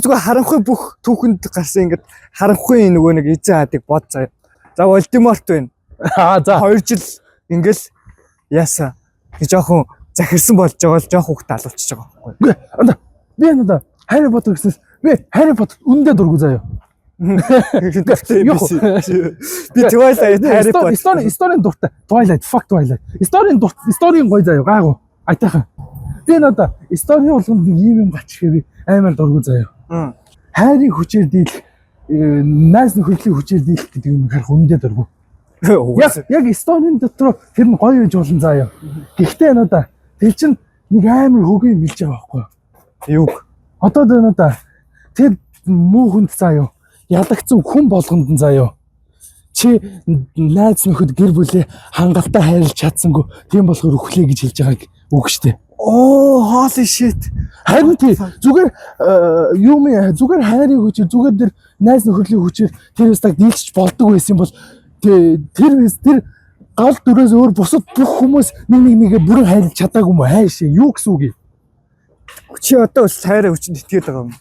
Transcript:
зүгээр харанхуй бүх түүхэнд гарсан ингээд харанхуй нөгөө нэг эзэн хаадыг бод заяа. За, Волдеморт байна. Аа, за. 2 жил ингээл яасан. Нэг жоохон захирсан болж байгаа л жоох хүүхд алуулчихж байгаа байхгүй. Үгүй, анда би энэ Harry Potter гэснээс би Harry Potter үндэ дургу заяа. Дуртай юм Юу? биш. Би Twilight, Harry Potter. Story дуртай. Twilight, fuck Twilight. Story дуртай. Story гоё заяа. Гайгүй. Айтайхан. Би энэ одоо story болгонд нэг ийм юм гарч ирэхээр би амар дургу заяа. Хайрын хүчээр дийлэх, найз нөхөрлөлийн хүчээр дийлэх гэдэг юм харах үндэ дургу. Яг Угаасаа. яг story-ын дотор тэр нь гоё байж болно заяа. Гэхдээ энэ одоо тэр чинь нэг амар хөгийн юм хэлж байгаа байхгүй юу? Юг. Одоо энэ одоо тэр муу хүнд заяа. Ялагдсан хүн болгонд нь заяа. Чи найз нөхөд, гэр бүлээ хангалттай хайрлаж чадсангүй. Тийм болохоор үхлээ гэж хэлж байгааг үг штэ. Оо, holy shit. Харин тий, зүгээр юм зүгээр хайрын хүчээр, зүгээр тэр найз нөхөрлийн хүчээр тэр өстаг дийлчих болдог байсан бол тэр тэр гол дүрээс өөр бусад бүх хүмүүс нэг нэг нэгэ бүрэн хайрлаж чадаагүй юм уу, хайшаа юу гэсэн үг юм? Чи одоо бас хайраа хүчинд итгээд байгаа юм.